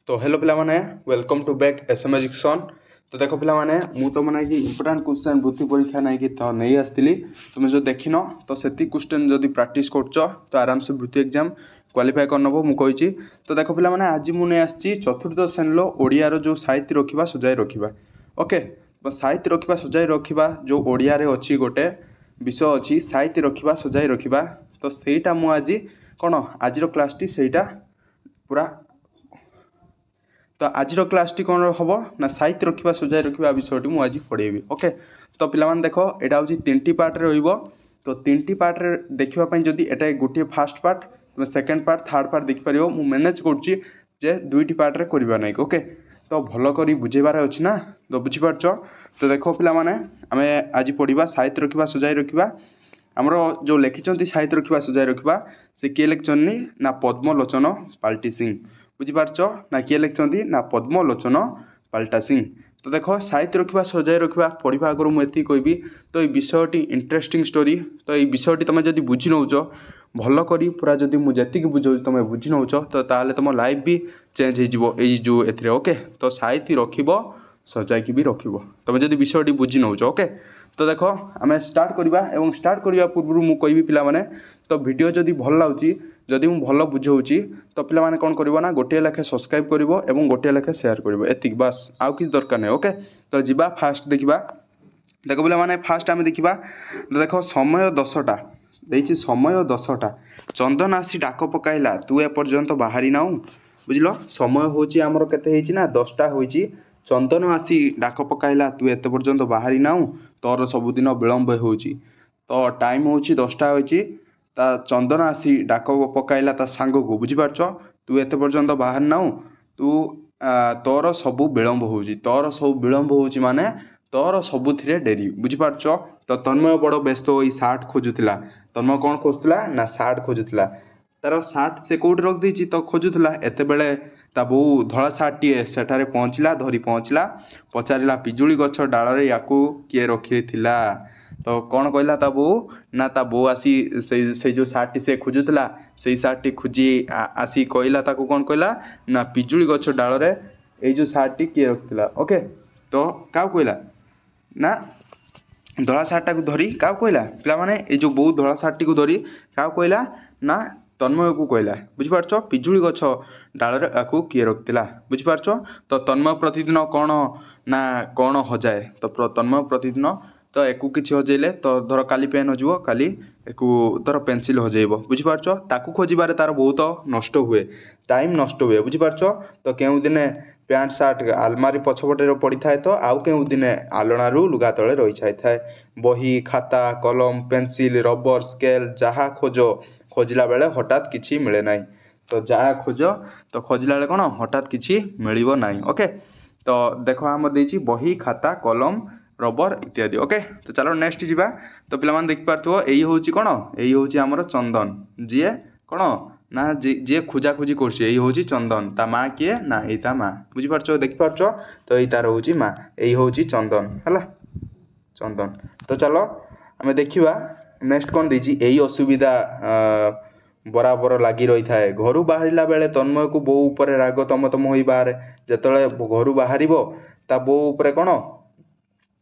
ତ ହ୍ୟାଲୋ ପିଲାମାନେ, welcome to back S M education. ତ ଦେଖ ପିଲାମାନେ, ମୁଁ ତୁମ ନାଗି ଇମ୍ପୋର୍ଟାଣ୍ଟ କ୍ୱେଶ୍ଚନ୍ ବୃତ୍ତି ପରୀକ୍ଷା ନାଇକି ତ ନେଇ ଆସିଥିଲି। ତୁମେ ଯଦି ଦେଖିନ, ତ ସେତିକି କ୍ୱେଶ୍ଚନ୍ ଯଦି ପ୍ରାକ୍ଟିସ୍ କରୁଛ, ତ ଆରାମସେ ବୃତ୍ତି ଏକ୍ଜାମ୍ କ୍ୱାଲିଫାଏ କରିନେବ, ମୁଁ କହିଛି। ତ ଦେଖ ପିଲାମାନେ, ଆଜି ମୁଁ ନେଇ ଆସିଛି ଚତୁର୍ଥ ଶ୍ରେଣୀର ଓଡ଼ିଆର ଯେଉଁ ସାଇତି ରଖିବା ସଜାଇ ରଖିବା। ଓକେ, ସାଇତି ରଖିବା ସଜାଇ ରଖିବା ଯେଉଁ ଓଡ଼ିଆରେ ଅଛି, ଗୋଟେ ବିଷୟ ଅଛି ସାଇତି ରଖିବା ସଜାଇ ରଖିବା। ତ ସେଇଟା ମୁଁ ଆଜି କ'ଣ ଆଜିର କ୍ଲାସ୍ଟି ସେଇଟା ପୁରା। ତ ଆଜିର କ୍ଲାସ୍ଟି କ'ଣ ହେବ ନା ସାଇତି ରଖିବା ସଜାଇ ରଖିବା ବିଷୟଟି ମୁଁ ଆଜି ପଢ଼େଇବି। ଓକେ, ତ ପିଲାମାନେ ଦେଖ, ଏଇଟା ହେଉଛି ତିନିଟି ପାର୍ଟରେ ରହିବ। ତ ତିନିଟି ପାର୍ଟରେ ଦେଖିବା ପାଇଁ ଯଦି ଏଇଟା ଗୋଟିଏ ଫାର୍ଷ୍ଟ ପାର୍ଟ, ତୁମେ ସେକେଣ୍ଡ ପାର୍ଟ, ଥାର୍ଡ଼ ପାର୍ଟ ଦେଖିପାରିବ। ମୁଁ ମ୍ୟାନେଜ୍ କରୁଛି ଯେ ଦୁଇଟି ପାର୍ଟରେ କରିବା ନାହିଁ। ଓକେ, ତ ଭଲ କରି ବୁଝେଇବାର ଅଛି ନା, ତ ବୁଝିପାରୁଛ? ତ ଦେଖ ପିଲାମାନେ, ଆମେ ଆଜି ପଢ଼ିବା ସାଇତି ରଖିବା ସଜାଇ ରଖିବା। ଆମର ଯେଉଁ ଲେଖିଛନ୍ତି ସାଇତି ରଖିବା ସଜାଇ ରଖିବା, ସେ କିଏ ଲେଖିଛନ୍ତି ନା ପଦ୍ମଲୋଚନ ପାଲ୍ଟି ସିଂ। ବୁଝିପାରୁଛ ନା? କିଏ ଲେଖିଛନ୍ତି ନା ପଦ୍ମଲୋଚନ ପାଲ୍ଟା ସିଂ। ତ ଦେଖ, ସାଇତି ରଖିବା ସଜାଇ ରଖିବା ପଢ଼ିବା ଆଗରୁ ମୁଁ ଏତିକି କହିବି, ତ ଏଇ ବିଷୟଟି ଇଣ୍ଟରେଷ୍ଟିଂ ଷ୍ଟୋରି। ତ ଏଇ ବିଷୟଟି ତୁମେ ଯଦି ବୁଝି ନେଉଛ ଭଲ କରି ପୁରା, ଯଦି ମୁଁ ଯେତିକି ବୁଝାଉଛି ତୁମେ ବୁଝି ନେଉଛ, ତ ତାହେଲେ ତୁମ ଲାଇଫ୍ ବି ଚେଞ୍ଜ ହେଇଯିବ ଏଇ ଯେଉଁ ଏଥିରେ। ଓକେ, ତ ସାଇତି ରଖିବ, ସଜାଇକି ବି ରଖିବ, ତୁମେ ଯଦି ବିଷୟଟି ବୁଝି ନେଉଛ। ଓକେ, ତ ଦେଖ, ଆମେ ଷ୍ଟାର୍ଟ କରିବା ଏବଂ ଷ୍ଟାର୍ଟ କରିବା ପୂର୍ବରୁ ମୁଁ କହିବି ପିଲାମାନେ, ତ ଭିଡ଼ିଓ ଯଦି ଭଲ ଲାଗୁଛି, ଯଦି ମୁଁ ଭଲ ବୁଝାଉଛି, ତ ପିଲାମାନେ କ'ଣ କରିବ ନା ଗୋଟିଏ ଲେଖେ ସବସ୍କ୍ରାଇବ୍ କରିବ ଏବଂ ଗୋଟିଏ ଲେଖେ ସେୟାର କରିବ। ଏତିକି ବାସ୍, ଆଉ କିଛି ଦରକାର ନାହିଁ। ଓକେ, ତ ଯିବା, ଫାଷ୍ଟ ଦେଖିବା। ଦେଖ ପିଲାମାନେ, ଫାଷ୍ଟ ଆମେ ଦେଖିବା। ଦେଖ, ସମୟ 10ଟା ଦେଇଛି। ସମୟ 10ଟା। ଚନ୍ଦନ ଆସି ଡାକ ପକାଇଲା, "ତୁ ଏପର୍ଯ୍ୟନ୍ତ ବାହାରି ନାହୁଁ?" ବୁଝିଲ? ସମୟ ହେଉଛି ଆମର କେତେ ହେଇଛି ନା 10ଟା ହୋଇଛି। ଚନ୍ଦନ ଆସି ଡାକ ପକାଇଲା, "ତୁ ଏତେ ପର୍ଯ୍ୟନ୍ତ ବାହାରି ନାହୁଁ? ତୋର ସବୁଦିନ ବିଳମ୍ବ ହେଉଛି।" ତ ଟାଇମ୍ ହେଉଛି 10ଟା ହୋଇଛି। ତା ଚନ୍ଦନ ଆସି ଡାକ ପକାଇଲା ତା ସାଙ୍ଗକୁ, ବୁଝିପାରୁଛ? "ତୁ ଏତେ ପର୍ଯ୍ୟନ୍ତ ବାହାରି ନାହୁଁ, ତୁ ତୋର ସବୁ ବିଳମ୍ବ ହେଉଛି।" ତୋର ସବୁ ବିଳମ୍ବ ହେଉଛି ମାନେ ତୋର ସବୁଥିରେ ଡେରି, ବୁଝିପାରୁଛ? ତ ତନ୍ମୟ ବଡ଼ ବ୍ୟସ୍ତ ହୋଇ ସାର୍ଟ ଖୋଜୁଥିଲା। ତନ୍ମୟ କ'ଣ ଖୋଜୁଥିଲା ନା ସାର୍ଟ ଖୋଜୁଥିଲା। ତାର ସାର୍ଟ ସେ କେଉଁଠି ରଖିଦେଇଛି, ତ ଖୋଜୁଥିଲା। ଏତେବେଳେ ତା ବୋଉ ଧଳା ସାର୍ଟଟିଏ ସେଠାରେ ପହଞ୍ଚିଲା, ଧରି ପହଞ୍ଚିଲା। ପଚାରିଲା, "ପିଜୁଳି ଗଛ ଡାଳରେ ୟାକୁ କିଏ ରଖିଥିଲା?" ତ କ'ଣ କହିଲା ତା ବୋଉ ନା ତା ବୋଉ ଆସି ସେଇ ଯେଉଁ ସାର୍ଟଟି ସେ ଖୋଜୁଥିଲା, ସେଇ ସାର୍ଟଟି ଖୋଜି ଆସି କହିଲା ତାକୁ। କ'ଣ କହିଲା ନା "ପିଜୁଳି ଗଛ ଡାଳରେ ଏଇ ଯେଉଁ ସାର୍ଟଟି କିଏ ରଖିଥିଲା?" ଓକେ, ତ କାହାକୁ କହିଲା ନା ଧଳା ସାର୍ଟଟାକୁ ଧରି କାହାକୁ କହିଲା ପିଲାମାନେ? ଏଇ ଯେଉଁ ବୋଉ ଧଳା ସାର୍ଟଟିକୁ ଧରି କାହାକୁ କହିଲା ନା ତନ୍ମୟକୁ କହିଲା, ବୁଝିପାରୁଛ? "ପିଜୁଳି ଗଛ ଡାଳରେ ୟାକୁ କିଏ ରଖିଥିଲା?" ବୁଝିପାରୁଛ? ତ ତନ୍ମୟ ପ୍ରତିଦିନ କ'ଣ ନା କ'ଣ ହଜାଏ। ତ ତନ୍ମୟ ପ୍ରତିଦିନ ତ ଏକୁ କିଛି ହଜେଇଲେ, ତ ଧର କାଲି ପେନ୍ ହଜିବ, କାଲି ଏକୁ ଧର ପେନସିଲ୍ ହଜେଇବ, ବୁଝିପାରୁଛ? ତାକୁ ଖୋଜିବାରେ ତାର ବହୁତ ନଷ୍ଟ ହୁଏ, ଟାଇମ୍ ନଷ୍ଟ ହୁଏ, ବୁଝିପାରୁଛ? ତ କେଉଁ ଦିନେ ପ୍ୟାଣ୍ଟ ସାର୍ଟ ଆଲମାରି ପଛପଟେ ପଡ଼ିଥାଏ, ତ ଆଉ କେଉଁ ଦିନେ ଆଲଣାରୁ ଲୁଗା ତଳେ ରହିଯାଇଥାଏ। ବହି, ଖାତା, କଲମ, ପେନସିଲ୍, ରବର, ସ୍କେଲ୍ ଯାହା ଖୋଜ, ଖୋଜିଲା ବେଳେ ହଠାତ୍ କିଛି ମିଳେ ନାହିଁ। ତ ଯାହା ଖୋଜ, ତ ଖୋଜିଲା ବେଳେ କ'ଣ ହଠାତ୍ କିଛି ମିଳିବ ନାହିଁ। ଓକେ, ତ ଦେଖ, ଆମର ଦେଇଛି ବହି, ଖାତା, କଲମ, ରବର ଇତ୍ୟାଦି। ଓକେ, ତ ଚାଲ ନେକ୍ସଟ ଯିବା। ତ ପିଲାମାନେ ଦେଖିପାରୁଥିବ, ଏଇ ହେଉଛି କ'ଣ? ଏଇ ହେଉଛି ଆମର ଚନ୍ଦନ, ଯିଏ କ'ଣ ନା ଯିଏ ଖୋଜାଖୋଜି କରୁଛି। ଏଇ ହେଉଛି ଚନ୍ଦନ। ତା ମା କିଏ ନା ଏଇ ତା ମା, ବୁଝିପାରୁଛ? ଦେଖିପାରୁଛ? ତ ଏଇ ତାର ହେଉଛି ମା, ଏଇ ହେଉଛି ଚନ୍ଦନ, ହେଲା ଚନ୍ଦନ। ତ ଚାଲ ଆମେ ଦେଖିବା ନେକ୍ସଟ କ'ଣ ଦେଇଛି। ଏଇ ଅସୁବିଧା ବରାବର ଲାଗି ରହିଥାଏ। ଘରୁ ବାହାରିଲା ବେଳେ ତନ୍ମୟକୁ ବୋଉ ଉପରେ ରାଗ ତମ ତମ ହୋଇ ବାହାରେ। ଯେତେବେଳେ ଘରୁ ବାହାରିବ, ତା ବୋଉ ଉପରେ କ'ଣ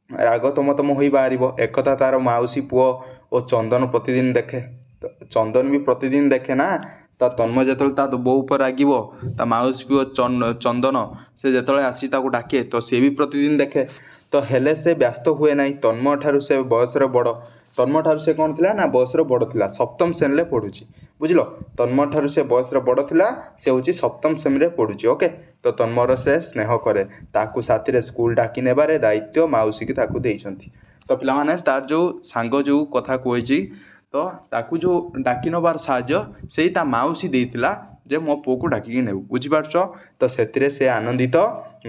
ରାଗ ତମ ତମ ହୋଇ ବାହାରିବ। ଏକଥା ତାର ମାଉସୀ ପୁଅ ଓ ଚନ୍ଦନ ପ୍ରତିଦିନ ଦେଖେ। ଚନ୍ଦନ ବି ପ୍ରତିଦିନ ଦେଖେ ନା, ତା ତନ୍ମୟ ଯେତେବେଳେ ତା ବୋଉ ଉପରେ ରାଗିବ, ତା ମାଉସୀ ପୁଅ ଚନ୍ଦନ ସେ ଯେତେବେଳେ ଆସି ତାକୁ ଡାକେ, ତ ସେ ବି ପ୍ରତିଦିନ ଦେଖେ। ତ ହେଲେ ସେ ବ୍ୟସ୍ତ ହୁଏ ନାହିଁ। ତନ୍ମୟ ଠାରୁ ସେ ବୟସରେ ବଡ଼। ତନ୍ମୟ ଠାରୁ ସେ କ'ଣ ଥିଲା ନା ବୟସରେ ବଡ଼ ଥିଲା, ସପ୍ତମ ଶ୍ରେଣୀରେ ପଢ଼ୁଛି, ବୁଝିଲ? ତନ୍ମୟ ଠାରୁ ସେ ବୟସରେ ବଡ଼ ଥିଲା, ସେ ହେଉଛି ସପ୍ତମ ଶ୍ରେଣୀରେ ପଢ଼ୁଛି। ଓକେ, ତ ତନ୍ମୟର ସେ ସ୍ନେହ କରେ। ତାକୁ ସାଥିରେ ସ୍କୁଲ ଡାକି ନେବାରେ ଦାୟିତ୍ୱ ମାଉସୀକି ତାକୁ ଦେଇଛନ୍ତି। ତ ପିଲାମାନେ, ତାର ଯେଉଁ ସାଙ୍ଗ ଯେଉଁ କଥା କହିଛି, ତ ତାକୁ ଯେଉଁ ଡାକି ନେବାର ସାହାଯ୍ୟ ସେଇ ତା ମାଉସୀ ଦେଇଥିଲା ଯେ ମୋ ପୁଅକୁ ଡାକିକି ନେବୁ, ବୁଝିପାରୁଛ? ତ ସେଥିରେ ସେ ଆନନ୍ଦିତ।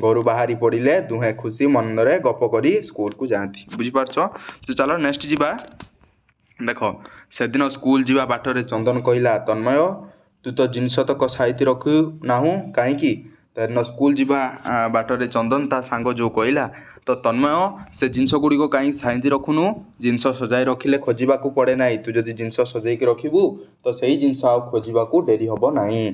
ଘରୁ ବାହାରି ପଡ଼ିଲେ ଦୁହେଁ ଖୁସି ମନରେ ଗପ କରି ସ୍କୁଲକୁ ଯାଆନ୍ତି, ବୁଝିପାରୁଛ? ତ ଚାଲ ନେକ୍ସଟ ଯିବା। ଦେଖ, ସେଦିନ ସ୍କୁଲ ଯିବା ବାଟରେ ଚନ୍ଦନ କହିଲା, "ତନ୍ମୟ, ତୁ ତ ଜିନିଷ ତକ ସାଇତି ରଖୁ ନାହୁଁ କାହିଁକି?" ସେଦିନ ସ୍କୁଲ ଯିବା ବାଟରେ ଚନ୍ଦନ ତା ସାଙ୍ଗ ଯେଉଁ କହିଲା, ତ "ତନ୍ମୟ, ସେ ଜିନିଷ ଗୁଡ଼ିକ କାହିଁକି ସାଇତି ରଖୁନୁ? ଜିନିଷ ସଜାଇ ରଖିଲେ ଖୋଜିବାକୁ ପଡ଼େ ନାହିଁ। ତୁ ଯଦି ଜିନିଷ ସଜେଇକି ରଖିବୁ, ତ ସେଇ ଜିନିଷ ଆଉ ଖୋଜିବାକୁ ଡେରି ହେବ ନାହିଁ।"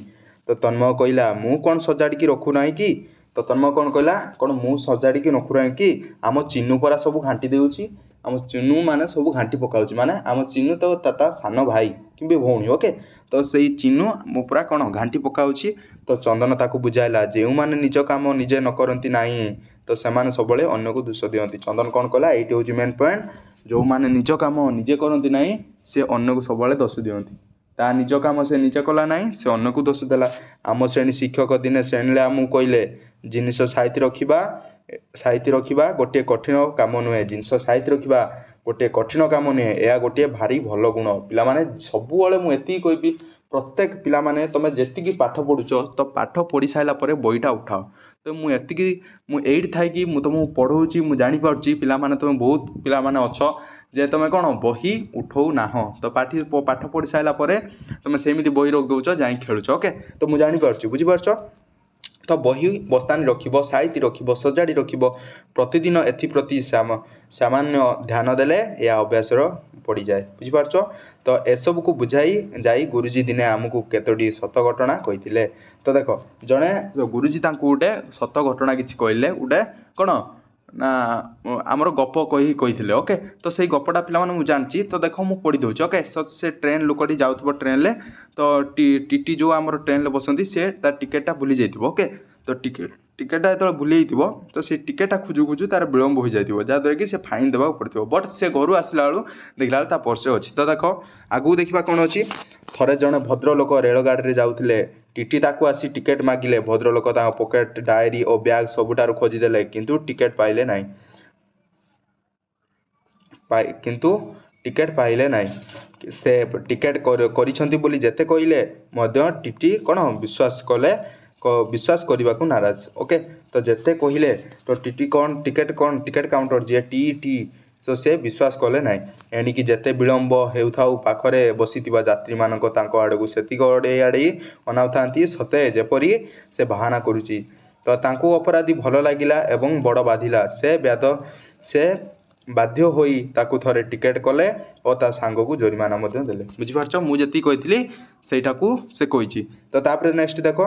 ତ ତନ୍ମୟ କହିଲା, ମୁଁ କ'ଣ ସଜାଡ଼ିକି ରଖୁନାହିଁ କି? ତ ତନ୍ମୟ କ'ଣ କହିଲା? କ'ଣ ମୁଁ ସଜାଡ଼ିକି ରଖୁନାହିଁ କି? ଆମ ଚିନୁ ପରା ସବୁ ଘାଣ୍ଟି ଦେଉଛି। ଆମ ଚିନୁ ମାନେ ସବୁ ଘାଣ୍ଟି ପକାଉଛି, ମାନେ ଆମ ଚିନୁ ତ ତା ସାନ ଭାଇ କିମ୍ବା ଭଉଣୀ, ଓକେ। ତ ସେଇ ଚିନୁ ମୁଁ ପୁରା କ'ଣ ଘାଣ୍ଟି ପକାଉଛି। ତ ଚନ୍ଦନ ତାକୁ ବୁଝାଇଲା, ଯେଉଁମାନେ ନିଜ କାମ ନିଜେ ନ କରନ୍ତି ନାହିଁ, ତ ସେମାନେ ସବୁବେଳେ ଅନ୍ୟକୁ ଦୋଷ ଦିଅନ୍ତି। ଚନ୍ଦନ କ'ଣ କଲା? ଏଇଠି ହେଉଛି ମେନ୍ ପଏଣ୍ଟ। ଯେଉଁମାନେ ନିଜ କାମ ନିଜେ କରନ୍ତି ନାହିଁ, ସେ ଅନ୍ୟକୁ ସବୁବେଳେ ଦୋଷ ଦିଅନ୍ତି। ତା ନିଜ କାମ ସେ ନିଜେ କଲା ନାହିଁ, ସେ ଅନ୍ୟକୁ ଦୋଷ ଦେଲା। ଆମ ଶ୍ରେଣୀ ଶିକ୍ଷକ ଦିନେ ଶ୍ରେଣୀରେ ଆମକୁ କହିଲେ, ଜିନିଷ ସାଇତି ରଖିବା ଗୋଟିଏ କଠିନ କାମ ନୁହେଁ। ଜିନିଷ ସାଇତି ରଖିବା ଗୋଟିଏ କଠିନ କାମ ନୁହେଁ, ଏହା ଗୋଟିଏ ଭାରି ଭଲ ଗୁଣ। ପିଲାମାନେ, ସବୁବେଳେ ମୁଁ ଏତିକି କହିବି, ପ୍ରତ୍ୟେକ ପିଲାମାନେ, ତୁମେ ଯେତିକି ପାଠ ପଢ଼ୁଛ, ତ ପାଠ ପଢ଼ି ସାରିଲା ପରେ ବହିଟା ଉଠାଅ। ତ ମୁଁ ଏତିକି, ମୁଁ ଏଇଠି ଥାଇକି ମୁଁ ତୁମକୁ ପଢ଼ଉଛି, ମୁଁ ଜାଣିପାରୁଛି ପିଲାମାନେ, ତୁମେ ବହୁତ ପିଲାମାନେ ଅଛ ଯେ ତୁମେ କ'ଣ ବହି ଉଠଉ ନାହଁ। ତ ପାଠ ପଢ଼ି ସାରିଲା ପରେ ତୁମେ ସେମିତି ବହି ରଖିଦେଉଛ, ଯାଇକି ଖେଳୁଛ, ଓକେ। ତ ମୁଁ ଜାଣିପାରୁଛି, ବୁଝିପାରୁଛ? ତ ବହି ବସ୍ତାନି ରଖିବ, ସାଇତି ରଖିବ, ସଜାଡ଼ି ରଖିବ। ପ୍ରତିଦିନ ଏଥିପ୍ରତି ସାମାନ୍ୟ ଧ୍ୟାନ ଦେଲେ ଏହା ଅଭ୍ୟାସର ପଡ଼ିଯାଏ, ବୁଝିପାରୁଛ? ତ ଏସବୁକୁ ବୁଝାଇ ଯାଇ ଗୁରୁଜୀ ଦିନେ ଆମକୁ କେତୋଟି ସତ ଘଟଣା କହିଥିଲେ। ତ ଦେଖ, ଜଣେ ଗୁରୁଜୀ ତାଙ୍କୁ ଗୋଟେ ସତ ଘଟଣା କିଛି କହିଲେ, ଗୋଟେ କ'ଣ ନା ଆମର ଗପ କହିଥିଲେ, ଓକେ। ତ ସେଇ ଗପଟା ପିଲାମାନେ ମୁଁ ଜାଣିଛି। ତ ଦେଖ, ମୁଁ ପଢ଼ି ଦେଉଛି, ଓକେ। ସେ ଟ୍ରେନ୍ ଲୋକଟି ଯାଉଥିବ ଟ୍ରେନ୍ରେ, ତ ଟିଟି ଯେଉଁ ଆମର ଟ୍ରେନ୍ରେ ବସନ୍ତି, ସେ ତା ଟିକେଟ୍ଟା ଭୁଲି ଯାଇଥିବ, ଓକେ। ତ ଟିକେଟ୍ଟା ଯେତେବେଳେ ଭୁଲି ଯାଇଥିବ, ତ ସେ ଟିକେଟ୍ଟା ଖୋଜୁ ଖୋଜୁ ତାର ବିଳମ୍ବ ହୋଇଯାଇଥିବ, ଯାହାଦ୍ୱାରା କି ସେ ଫାଇନ୍ ଦେବାକୁ ପଡ଼ିଥିବ। ବଟ୍ ସେ ଘରୁ ଆସିଲା ବେଳକୁ ଦେଖିଲା ବେଳକୁ ତା ପର୍ସରେ ଅଛି। ତ ଦେଖ, ଆଗକୁ ଦେଖିବା କ'ଣ ଅଛି। ଥରେ ଜଣେ ଭଦ୍ରଲୋକ ରେଳଗାଡ଼ିରେ ଯାଉଥିଲେ। ଟିଟି ତାକୁ ଆସି ଟିକେଟ୍ ମାଗିଲେ। ଭଦ୍ରଲୋକ ତାଙ୍କ ପକେଟ୍, ଡାଏରୀ ଓ ବ୍ୟାଗ୍ ସବୁଠାରୁ ଖୋଜିଦେଲେ, କିନ୍ତୁ ଟିକେଟ୍ ପାଇଲେ ନାହିଁ। କିନ୍ତୁ ଟିକେଟ୍ ପାଇଲେ ନାହିଁ। ସେ ଟିକେଟ୍ କରିଛନ୍ତି ବୋଲି ଯେତେ କହିଲେ ମଧ୍ୟ ଟିଟି କ'ଣ ବିଶ୍ୱାସ କରିବାକୁ ନାରାଜ, ଓକେ। ତ ଯେତେ କହିଲେ, ତ ଟିଟି କ'ଣ ଟିକେଟ୍ କ'ଣ ଟିକେଟ୍ କାଉଣ୍ଟର ଯିଏ ଟି, ତ ସେ ବିଶ୍ୱାସ କଲେ ନାହିଁ। ଏଣିକି ଯେତେ ବିଳମ୍ବ ହେଉଥାଉ, ପାଖରେ ବସିଥିବା ଯାତ୍ରୀମାନଙ୍କ ତାଙ୍କ ଆଡ଼କୁ ସେତିକି ଆଡ଼େଇ ଆଡ଼େଇ ଅନାଉଥାନ୍ତି, ସତେ ଯେପରି ସେ ବାହାନା କରୁଛି। ତ ତାଙ୍କୁ ଅପରାଧୀ ଭଲ ଲାଗିଲା ଏବଂ ବଡ଼ ବାଧିଲା। ସେ ବାଧ୍ୟ ହୋଇ ତାକୁ ଥରେ ଟିକେଟ୍ କଲେ ଓ ତା ସାଙ୍ଗକୁ ଜୋରିମାନା ମଧ୍ୟ ଦେଲେ। ବୁଝିପାରୁଛ? ମୁଁ ଯେତିକି କହିଥିଲି, ସେଇଟାକୁ ସେ କହିଛି। ତ ତାପରେ ନେକ୍ସଟ ଦେଖ,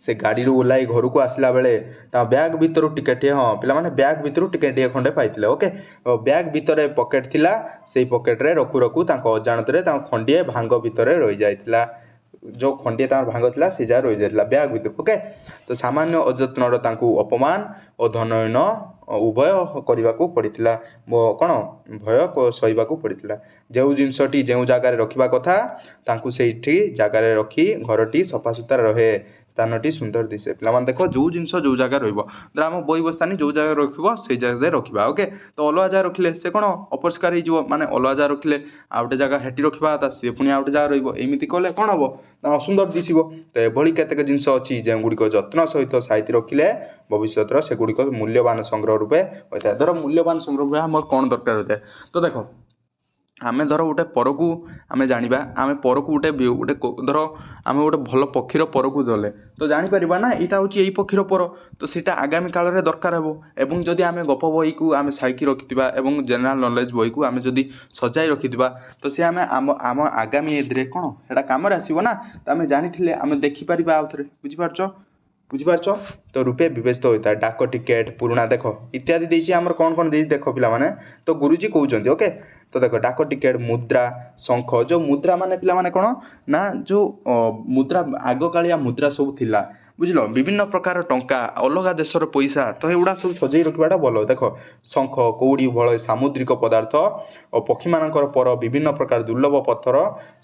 ସେ ଗାଡ଼ିରୁ ଓହ୍ଲାଇ ଘରକୁ ଆସିଲା ବେଳେ ତାଙ୍କ ବ୍ୟାଗ୍ ଭିତରୁ ଟିକେଟିଏ, ହଁ ପିଲାମାନେ, ବ୍ୟାଗ୍ ଭିତରୁ ଟିକେଟିଏ ଖଣ୍ଡେ ପାଇଥିଲେ, ଓକେ। ବ୍ୟାଗ୍ ଭିତରେ ପକେଟ୍ ଥିଲା। ସେଇ ପକେଟ୍ରେ ରଖୁ ରଖୁ ତାଙ୍କ ଅଜାଣତରେ ତାଙ୍କ ଖଣ୍ଡିଏ ଭାଙ୍ଗ ଭିତରେ ରହିଯାଇଥିଲା। ଯେଉଁ ଖଣ୍ଡିଏ ତାଙ୍କର ଭାଙ୍ଗ ଥିଲା, ସେ ଯାହା ରହିଯାଇଥିଲା ବ୍ୟାଗ୍ ଭିତରୁ, ଓକେ। ତ ସାମାନ୍ୟ ଅଯତ୍ନର ତାଙ୍କୁ ଅପମାନ ଓ ଧନହୀନ ଉଭୟ କରିବାକୁ ପଡ଼ିଥିଲା, କ'ଣ ଭୟ ସହିବାକୁ ପଡ଼ିଥିଲା। ଯେଉଁ ଜିନିଷଟି ଯେଉଁ ଜାଗାରେ ରଖିବା କଥା, ତାଙ୍କୁ ସେଇଠି ଜାଗାରେ ରଖି ଘରଟି ସଫାସୁତୁରା ରହେ, ସ୍ଥାନଟି ସୁନ୍ଦର ଦିଶେ। ପିଲାମାନେ ଦେଖ, ଯେଉଁ ଜିନିଷ ଯେଉଁ ଜାଗାରେ ରହିବ, ଧର ଆମ ବହି ବସ୍ତାନି ଯେଉଁ ଜାଗାରେ ରଖିବ, ସେଇ ଜାଗାରେ ରଖିବା, ଓକେ। ତ ଅଲଗା ଜାଗା ରଖିଲେ ସେ କ'ଣ ଅପରିଷ୍କାର ହେଇଯିବ। ମାନେ ଅଲଗା ଜାଗା ରଖିଲେ ଆଉ ଗୋଟେ ଜାଗା ହେଠି ରଖିବା କଥା, ସିଏ ପୁଣି ଆଉ ଗୋଟେ ଜାଗା ରହିବ। ଏମିତି କଲେ କ'ଣ ହେବ ନା ଅସୁନ୍ଦର ଦିଶିବ। ତ ଏଭଳି କେତେକ ଜିନିଷ ଅଛି, ଯେଉଁଗୁଡ଼ିକ ଯତ୍ନ ସହିତ ସାଇତି ରଖିଲେ ଭବିଷ୍ୟତର ସେଗୁଡ଼ିକ ମୂଲ୍ୟବାନ ସଂଗ୍ରହ ରୂପେ ହୋଇଥାଏ। ଧର ମୂଲ୍ୟବାନ ସଂଗ୍ରହ ରୂପେ ଆମର କ'ଣ ଦରକାର ହୋଇଥାଏ? ତ ଦେଖ, ଆମେ ଧର ଗୋଟେ ପରକୁ ଆମେ ଜାଣିବା, ଆମେ ପରକୁ ଗୋଟେ ଧର ଆମେ ଗୋଟେ ଭଲ ପକ୍ଷୀର ପରକୁ ଦେଲେ, ତ ଜାଣିପାରିବା ନା ଏଇଟା ହେଉଛି ଏଇ ପକ୍ଷୀର ପର। ତ ସେଇଟା ଆଗାମୀ କାଳରେ ଦରକାର ହେବ। ଏବଂ ଯଦି ଆମେ ଗପ ବହିକୁ ଆମେ ସାଇକି ରଖିଥିବା ଏବଂ ଜେନେରାଲ୍ ନଲେଜ୍ ବହିକୁ ଆମେ ଯଦି ସଜାଇ ରଖିଥିବା, ତ ସେ ଆମେ ଆମ ଆଗାମୀ ଏଥିରେ କ'ଣ ସେଇଟା କାମରେ ଆସିବ ନା। ତ ଆମେ ଜାଣିଥିଲେ ଆମେ ଦେଖିପାରିବା ଆଉ ଥରେ, ବୁଝିପାରୁଛ? ବୁଝିପାରୁଛ? ତ ରୂପେ ବିବେଚିତ ହୋଇଥାଏ। ଡାକ ଟିକେଟ୍, ପୁରୁଣା ଦେଖ ଇତ୍ୟାଦି ଦେଇଛି। ଆମର କ'ଣ କ'ଣ ଦେଇଛି ଦେଖ ପିଲାମାନେ। ତ ଗୁରୁଜୀ କହୁଛନ୍ତି, ଓକେ। ତ ଦେଖ, ଡାକ ଟିକେଟ୍, ମୁଦ୍ରା, ଶଙ୍ଖ। ଯେଉଁ ମୁଦ୍ରା ମାନେ ପିଲାମାନେ କ'ଣ ନା ଯେଉଁ ମୁଦ୍ରା, ଆଗକାଳିଆ ମୁଦ୍ରା ସବୁ ଥିଲା, ବୁଝିଲ? ବିଭିନ୍ନ ପ୍ରକାର ଟଙ୍କା, ଅଲଗା ଦେଶର ପଇସା, ତ ଏଗୁଡ଼ା ସବୁ ସଜେଇ ରଖିବାଟା ଭଲ। ଦେଖ, ଶଙ୍ଖ, କଉଡ଼ି ଭଳି ସାମୁଦ୍ରିକ ପଦାର୍ଥ ଓ ପକ୍ଷୀମାନଙ୍କର ପର, ବିଭିନ୍ନ ପ୍ରକାର ଦୁର୍ଲଭ ପଥର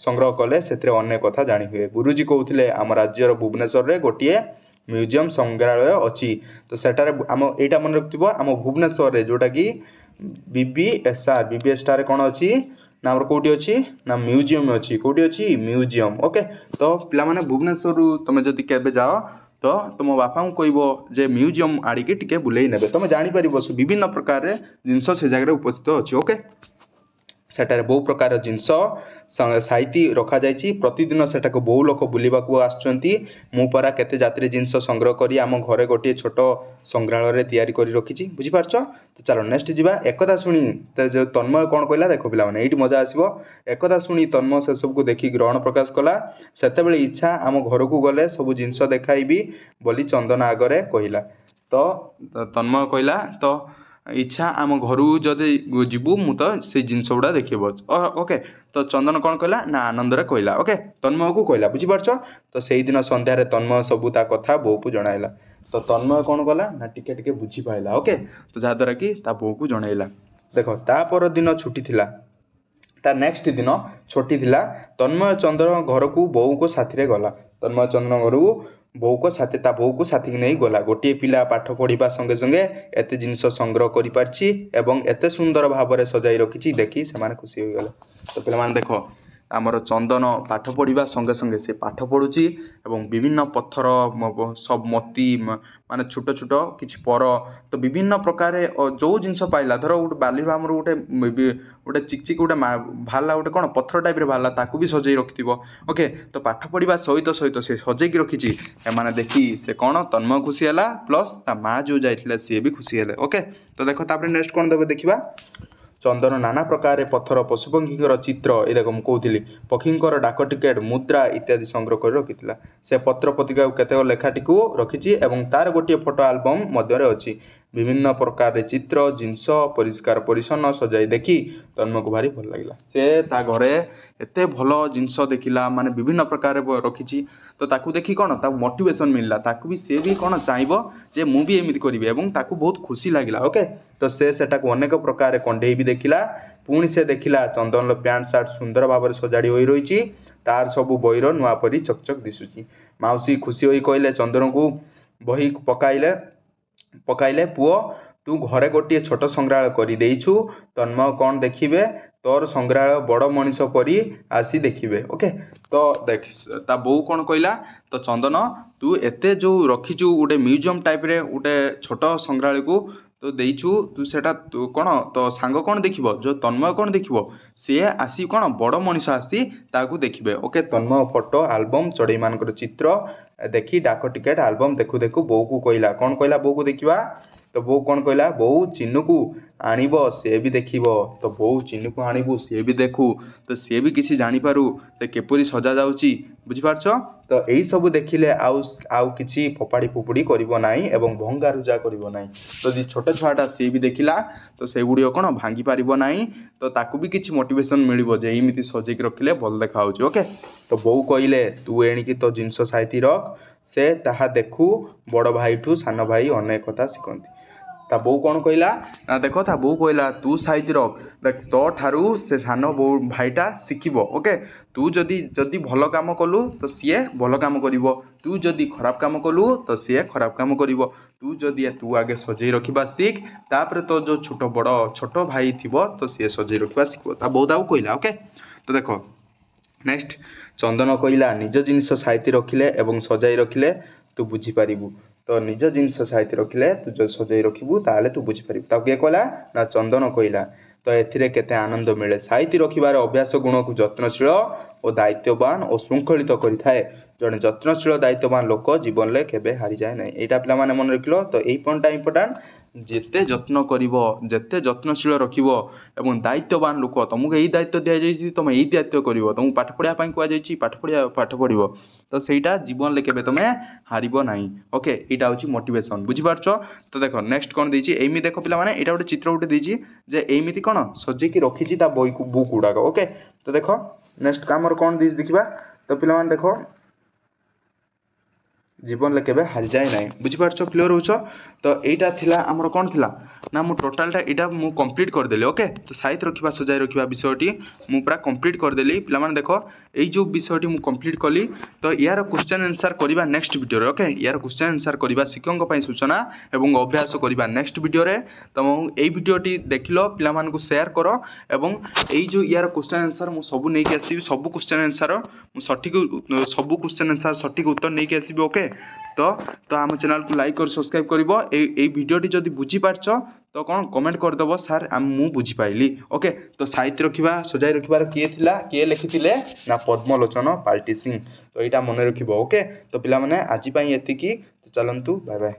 ସଂଗ୍ରହ କଲେ ସେଥିରେ ଅନେକ କଥା ଜାଣି ହୁଏ। ଗୁରୁଜୀ କହୁଥିଲେ, ଆମ ରାଜ୍ୟର ଭୁବନେଶ୍ୱରରେ ଗୋଟିଏ ମ୍ୟୁଜିୟମ୍ ସଂଗ୍ରହାଳୟ ଅଛି। ତ ସେଠାରେ ଆମ ଏଇଟା ମନେ ରଖିଥିବ, ଆମ ଭୁବନେଶ୍ୱରରେ ଯେଉଁଟାକି ବିବିଏସ୍ଆର୍, ବିବିଏସ୍ଟାରେ କ'ଣ ଅଛି ନା ଆମର କେଉଁଠି ଅଛି ନା ମ୍ୟୁଜିୟମ୍ ଅଛି। କେଉଁଠି ଅଛି? Museum, okay. ତ ପିଲାମାନେ, ଭୁବନେଶ୍ୱରରୁ ତୁମେ ଯଦି କେବେ ଯାଅ, ତ ତୁମ ବାପାଙ୍କୁ କହିବ ଯେ ମ୍ୟୁଜିୟମ୍ ଆଡ଼ିକି ଟିକେ ବୁଲେଇ ନେବେ। ତୁମେ ଜାଣିପାରିବ ବିଭିନ୍ନ ପ୍ରକାରରେ ଜିନିଷ ସେ ଜାଗାରେ ଉପସ୍ଥିତ ଅଛି, ଓକେ। ସେଠାରେ ବହୁ ପ୍ରକାର ଜିନିଷ ସାଇତି ରଖାଯାଇଛି। ପ୍ରତିଦିନ ସେଠାକୁ ବହୁ ଲୋକ ବୁଲିବାକୁ ଆସୁଛନ୍ତି। ମୁଁ ପରା କେତେ ଯାତ୍ରୀ ଜିନିଷ ସଂଗ୍ରହ କରି ଆମ ଘରେ ଗୋଟିଏ ଛୋଟ ସଂଗ୍ରହାଳୟରେ ତିଆରି କରି ରଖିଛି। ବୁଝିପାରୁଛ? ତ ଚାଲ ନେକ୍ସଟ ଯିବା। ଏକଥା ଶୁଣି ତ ଯେଉଁ ତନ୍ମୟ କ'ଣ କହିଲା ଦେଖ ପିଲାମାନେ, ଏଇଠି ମଜା ଆସିବ। ଏକଥା ଶୁଣି ତନ୍ମୟ ସେସବୁକୁ ଦେଖି ଗ୍ରହଣ ପ୍ରକାଶ କଲା। ସେତେବେଳେ ଇଚ୍ଛା ଆମ ଘରକୁ ଗଲେ ସବୁ ଜିନିଷ ଦେଖାଇବି ବୋଲି ଚନ୍ଦନ ଆଗରେ କହିଲା। ତ ତନ୍ମୟ କହିଲା, ତ ଇଚ୍ଛା ଆମ ଘରକୁ ଯଦି ଯିବୁ ମୁଁ ତ ସେଇ ଜିନିଷ ଗୁଡ଼ା ଦେଖିବ। ଓକେ, ତ ଚନ୍ଦନ କ'ଣ କହିଲା ନା ଆନନ୍ଦରେ କହିଲା। ଓକେ, ତନ୍ମୟକୁ କହିଲା। ବୁଝିପାରୁଛ? ତ ସେଇଦିନ ସନ୍ଧ୍ୟାରେ ତନ୍ମୟ ସବୁ ତା କଥା ବୋଉକୁ ଜଣାଇଲା। ତ ତନ୍ମୟ କ'ଣ କଲା ନା ଟିକେ ଟିକେ ବୁଝିପାରିଲା। ଓକେ, ତ ଯାହାଦ୍ୱାରା କି ତା ବୋଉକୁ ଜଣାଇଲା। ଦେଖ, ତା ପରଦିନ ଛୁଟି ଥିଲା, ତା ନେକ୍ସଟ ଦିନ ଛୁଟି ଥିଲା। ତନ୍ମୟ ଚନ୍ଦ୍ର ଘରକୁ ବୋଉଙ୍କ ସାଥିରେ ଗଲା। ତନ୍ମୟ ଚନ୍ଦ୍ର ଘରକୁ ବୋଉଙ୍କ ସାଥି ତା ବୋଉକୁ ସାଥିକି ନେଇ ଗଲା। ଗୋଟିଏ ପିଲା ପାଠ ପଢ଼ିବା ସଙ୍ଗେ ସଙ୍ଗେ ଏତେ ଜିନିଷ ସଂଗ୍ରହ କରିପାରିଛି ଏବଂ ଏତେ ସୁନ୍ଦର ଭାବରେ ସଜାଇ ରଖିଛି, ଦେଖି ସେମାନେ ଖୁସି ହୋଇଗଲେ। ତ ପିଲାମାନେ ଦେଖ, ଆମର ଚନ୍ଦନ ପାଠ ପଢ଼ିବା ସଙ୍ଗେ ସଙ୍ଗେ ସେ ପାଠ ପଢ଼ୁଛି ଏବଂ ବିଭିନ୍ନ ପଥର ସବୁ ମୋତି ମାନେ ଛୋଟ ଛୋଟ କିଛି ପର ତ ବିଭିନ୍ନ ପ୍ରକାର ଯେଉଁ ଜିନିଷ ପାଇଲା, ଧର ଗୋଟେ ବାଲିରୁ ଆମର ଗୋଟେ ଚିକ୍ ଚିକ୍ ଗୋଟେ ବାହାରିଲା, ଗୋଟେ କ'ଣ ପଥର ଟାଇପ୍ରେ ବାହାରିଲା, ତାକୁ ବି ସଜେଇ ରଖିଥିବ। ଓକେ, ତ ପାଠ ପଢ଼ିବା ସହିତ ସହିତ ସେ ସଜେଇକି ରଖିଛି। ଏମାନେ ଦେଖି ସେ କ'ଣ ତନ୍ମୟ ଖୁସି ହେଲା, ପ୍ଲସ୍ ତା ମା' ଯେଉଁ ଯାଇଥିଲା ସିଏ ବି ଖୁସି ହେଲେ। ଓକେ, ତ ଦେଖ ତାପରେ ନେକ୍ସଟ କ'ଣ ଦେବେ ଦେଖିବା। ଚନ୍ଦନ ନାନା ପ୍ରକାର ପଥର, ପଶୁପକ୍ଷୀଙ୍କର ଚିତ୍ର, ଏଇ ଦେଖ ମୁଁ କହୁଥିଲି, ପକ୍ଷୀଙ୍କର ଡାକ ଟିକେଟ୍, ମୁଦ୍ରା ଇତ୍ୟାଦି ସଂଗ୍ରହ କରି ରଖିଥିଲା। ସେ ପତ୍ର ପତ୍ରିକାକୁ କେତେକ ଲେଖାଟିକୁ ରଖିଛି ଏବଂ ତାର ଗୋଟିଏ ଫଟୋ ଆଲବମ୍ ମଧ୍ୟରେ ଅଛି। ବିଭିନ୍ନ ପ୍ରକାରରେ ଚିତ୍ର, ଜିନିଷ ପରିଷ୍କାର ପରିଚ୍ଛନ୍ନ ସଜାଇ ଦେଖି ତନ୍ମୟକୁ ଭାରି ଭଲ ଲାଗିଲା। ସେ ତା ଘରେ ଏତେ ଭଲ ଜିନିଷ ଦେଖିଲା, ମାନେ ବିଭିନ୍ନ ପ୍ରକାର ରଖିଛି, ତ ତାକୁ ଦେଖି କ'ଣ ତାକୁ ମୋଟିଭେସନ୍ ମିଳିଲା। ତାକୁ ବି ସେ ବି କ'ଣ ଚାହିଁବ ଯେ ମୁଁ ବି ଏମିତି କରିବି, ଏବଂ ତାକୁ ବହୁତ ଖୁସି ଲାଗିଲା। ଓକେ, ତ ସେ ସେଟାକୁ ଅନେକ ପ୍ରକାର କଣ୍ଢେଇ ବି ଦେଖିଲା। ପୁଣି ସେ ଦେଖିଲା ଚନ୍ଦନର ପ୍ୟାଣ୍ଟ ସାର୍ଟ ସୁନ୍ଦର ଭାବରେ ସଜାଡ଼ି ହୋଇ ରହିଛି, ତାର ସବୁ ବହିର ନୂଆ ପରି ଚକଚକ ଦିଶୁଛି। ମାଉସୀ ଖୁସି ହୋଇ କହିଲେ, ଚନ୍ଦନକୁ ବହି ପକାଇଲେ, ପୁଅ ତୁ ଘରେ ଗୋଟିଏ ଛୋଟ ସଂଗ୍ରହାଳୟ କରିଦେଇଛୁ। ତନ୍ମୟ କ'ଣ ଦେଖିବେ ତୋର ସଂଗ୍ରହାଳୟ, ବଡ଼ ମଣିଷ ପରି ଆସି ଦେଖିବେ। ଓକେ, ତ ଦେଖ ତା ବୋଉ କ'ଣ କହିଲା, ତ ଚନ୍ଦନ ତୁ ଏତେ ଯେଉଁ ରଖିଛୁ ଗୋଟେ ମ୍ୟୁଜିୟମ୍ ଟାଇପ୍ରେ ଗୋଟେ ଛୋଟ ସଂଗ୍ରହାଳୟକୁ ତ ଦେଇଛୁ ତୁ, ସେଇଟା ତୁ କ'ଣ ତୋ ସାଙ୍ଗ କ'ଣ ଦେଖିବ, ଯେଉଁ ତନ୍ମୟ କ'ଣ ଦେଖିବ, ସିଏ ଆସି କ'ଣ ବଡ଼ ମଣିଷ ଆସି ତାକୁ ଦେଖିବେ। ଓକେ, ତନ୍ମୟ ଫଟୋ ଆଲବମ୍, ଚଢ଼େଇମାନଙ୍କର ଚିତ୍ର ଦେଖି ଡାକ ଟିକେଟ୍ ଆଲବମ୍ ଦେଖୁ ଦେଖୁ ବୋଉକୁ କହିଲା। କ'ଣ କହିଲା ବୋଉକୁ ଦେଖିବା। ତ ବୋଉ କ'ଣ କହିଲା, ବୋଉ ଚିନୁକୁ ଆଣିବ ସିଏ ବି ଦେଖିବ। ତ ବୋଉ ଚିନୁକୁ ଆଣିବୁ ସିଏ ବି ଦେଖୁ, ତ ସିଏ ବି କିଛି ଜାଣିପାରୁ ସେ କିପରି ସଜାଯାଉଛି। ବୁଝିପାରୁଛ? ତ ଏଇସବୁ ଦେଖିଲେ ଆଉ କିଛି ଫୋପାଡ଼ି ଫୋପୁଡ଼ି କରିବ ନାହିଁ ଏବଂ ଭଙ୍ଗାରୁଜା କରିବ ନାହିଁ। ଯଦି ଛୋଟ ଛୁଆଟା ସିଏ ବି ଦେଖିଲା ତ ସେଗୁଡ଼ିକ କ'ଣ ଭାଙ୍ଗି ପାରିବ ନାହିଁ, ତ ତାକୁ ବି କିଛି ମୋଟିଭେସନ୍ ମିଳିବ ଯେ ଏମିତି ସଜେଇକି ରଖିଲେ ଭଲ ଦେଖାହେଉଛି। ଓକେ, ତ ବୋଉ କହିଲେ ତୁ ଏଣିକି ତୋ ଜିନିଷ ସାଇତି ରଖ, ସେ ତାହା ଦେଖୁ, ବଡ଼ ଭାଇଠୁ ସାନ ଭାଇ ଅନେକ କଥା ଶିଖନ୍ତି। ତା ବୋଉ କ'ଣ କହିଲା ନା ଦେଖ, ତା ବୋଉ କହିଲା ତୁ ସାଇତି ରଖ, ଦେଖ ତୋ ଠାରୁ ସେ ସାନ ବୋଉ ଭାଇଟା ଶିଖିବ। ଓକେ, ତୁ ଯଦି ଭଲ କାମ କଲୁ ତ ସିଏ ଭଲ କାମ କରିବ, ତୁ ଯଦି ଖରାପ କାମ କଲୁ ତ ସିଏ ଖରାପ କାମ କରିବ। ତୁ ଯଦି ତୁ ଆଗେ ସଜେଇ ରଖିବା ଶିଖ, ତାପରେ ତୋ ଯେଉଁ ଛୋଟ ବଡ଼ ଛୋଟ ଭାଇ ଥିବ ତ ସିଏ ସଜେଇ ରଖିବା ଶିଖିବ। ତା ବୋଉ ତାକୁ କହିଲା। ଓକେ, ତ ଦେଖ ନେକ୍ସଟ ଚନ୍ଦନ କହିଲା ନିଜ ଜିନିଷ ସାଇତି ରଖିଲେ ଏବଂ ସଜାଇ ରଖିଲେ ତୁ ବୁଝିପାରିବୁ। ତ ନିଜ ଜିନିଷ ସାଇତି ରଖିଲେ ତୁ ଯଦି ସଜାଇ ରଖିବୁ ତାହେଲେ ତୁ ବୁଝିପାରିବୁ। ତାକୁ କିଏ କହିଲା ନା ଚନ୍ଦନ କହିଲା। ତ ଏଥିରେ କେତେ ଆନନ୍ଦ ମିଳେ। ସାଇତି ରଖିବାର ଅଭ୍ୟାସ ଗୁଣକୁ ଯତ୍ନଶୀଳ ଓ ଦାୟିତ୍ୱବାନ ଓ ଶୃଙ୍ଖଳିତ କରିଥାଏ। ଜଣେ ଯତ୍ନଶୀଳ ଦାୟିତ୍ୱବାନ ଲୋକ ଜୀବନରେ କେବେ ହାରିଯାଏ ନାହିଁ। ଏଇଟା ପିଲାମାନେ ମନେ ରଖିଲ। ତ ଏଇ ପଏଣ୍ଟଟା ଇମ୍ପୋର୍ଟାଣ୍ଟ। ଯେତେ ଯତ୍ନ କରିବ, ଯେତେ ଯତ୍ନଶୀଳ ରଖିବ ଏବଂ ଦାୟିତ୍ୱବାନ ଲୋକ, ତୁମକୁ ଏଇ ଦାୟିତ୍ୱ ଦିଆଯାଇଛି, ତୁମେ ଏଇ ଦାୟିତ୍ୱ କରିବ। ତୁମକୁ ପାଠ ପଢ଼ିବା ପାଇଁ କୁହାଯାଇଛି, ପାଠ ପଢ଼ିବ, ତ ସେଇଟା ଜୀବନରେ କେବେ ତୁମେ ହାରିବ ନାହିଁ। ଓକେ, ଏଇଟା ହେଉଛି ମୋଟିଭେସନ୍। ବୁଝିପାରୁଛ? ତ ଦେଖ ନେକ୍ସଟ କ'ଣ ଦେଇଛି। ଏମିତି ଦେଖ ପିଲାମାନେ, ଏଇଟା ଗୋଟେ ଚିତ୍ର ଗୋଟେ ଦେଇଛି ଯେ ଏମିତି କ'ଣ ସଜେଇକି ରଖିଛି ତା ବହିକୁ, ବୁକ୍ ଗୁଡ଼ାକ। ଓକେ, ତ ଦେଖ ନେକ୍ସଟ ଆମର କ'ଣ ଦେଇଛି ଦେଖିବା। ତ ପିଲାମାନେ ଦେଖ, ଜୀବନରେ କେବେ ହାରିଯାଏ ନାହିଁ। ବୁଝିପାରୁଛ? କ୍ଲିଅର୍ ହେଉଛ? ତ ଏଇଟା ଥିଲା ଆମର କ'ଣ ଥିଲା ନା ମୁଁ ଟୋଟାଲଟା ଏଇଟା ମୁଁ କମ୍ପ୍ଲିଟ୍ କରିଦେଲି। ଓକେ, ତ ସାଇତି ରଖିବା ସଜାଇ ରଖିବା ବିଷୟଟି ମୁଁ ପୁରା କମ୍ପ୍ଲିଟ୍ କରିଦେଲି। ପିଲାମାନେ ଦେଖ, ଏଇ ଯେଉଁ ବିଷୟଟି ମୁଁ କମ୍ପ୍ଲିଟ୍ କଲି, ତ ୟାର କ୍ୱେଶ୍ଚନ୍ ଆନ୍ସର୍ କରିବା ନେକ୍ସଟ ଭିଡ଼ିଓରେ। ଓକେ, ୟାର କ୍ୱେଶ୍ଚନ୍ ଆନ୍ସର୍ କରିବା, ଶିକ୍ଷକଙ୍କ ପାଇଁ ସୂଚନା ଏବଂ ଅଭ୍ୟାସ କରିବା ନେକ୍ସଟ ଭିଡ଼ିଓରେ। ତ ମୁଁ ଏଇ ଭିଡ଼ିଓଟି ଦେଖିଲ, ପିଲାମାନଙ୍କୁ ସେୟାର କର ଏବଂ ଏଇ ଯେଉଁ ୟାର କ୍ୱେଶ୍ଚନ୍ ଆନ୍ସର୍ ମୁଁ ସବୁ ନେଇକି ଆସିବି। ସବୁ କ୍ୱେଶ୍ଚନ୍ ଆନ୍ସର୍ ମୁଁ ସଠିକ୍, ସବୁ କ୍ୱେଶ୍ଚନ୍ ଆନ୍ସର୍ ସଠିକ୍ ଉତ୍ତର ନେଇକି ଆସିବି। ଓକେ, ତ ଆମ ଚ୍ୟାନେଲକୁ ଲାଇକ୍ କରି ସବସ୍କ୍ରାଇବ୍ କରିବ। ଏଇ ଭିଡ଼ିଓଟି ଯଦି ବୁଝିପାରିଛ ତ କ'ଣ କମେଣ୍ଟ କରିଦେବ, ସାର୍ ମୁଁ ବୁଝିପାଇଲି। ଓକେ, ତ ସାଇତି ରଖିବା ସଜାଇ ରଖିବାର କିଏ ଥିଲା, କିଏ ଲେଖିଥିଲେ ନା ପଦ୍ମଲୋଚନ ପାଲ୍ଟି ସିଂ। ତ ଏଇଟା ମନେ ରଖିବ। ଓକେ, ତ ପିଲାମାନେ, ଆଜି ପାଇଁ ଏତିକି। ଚାଲନ୍ତୁ, ବାଏ ବାଏ।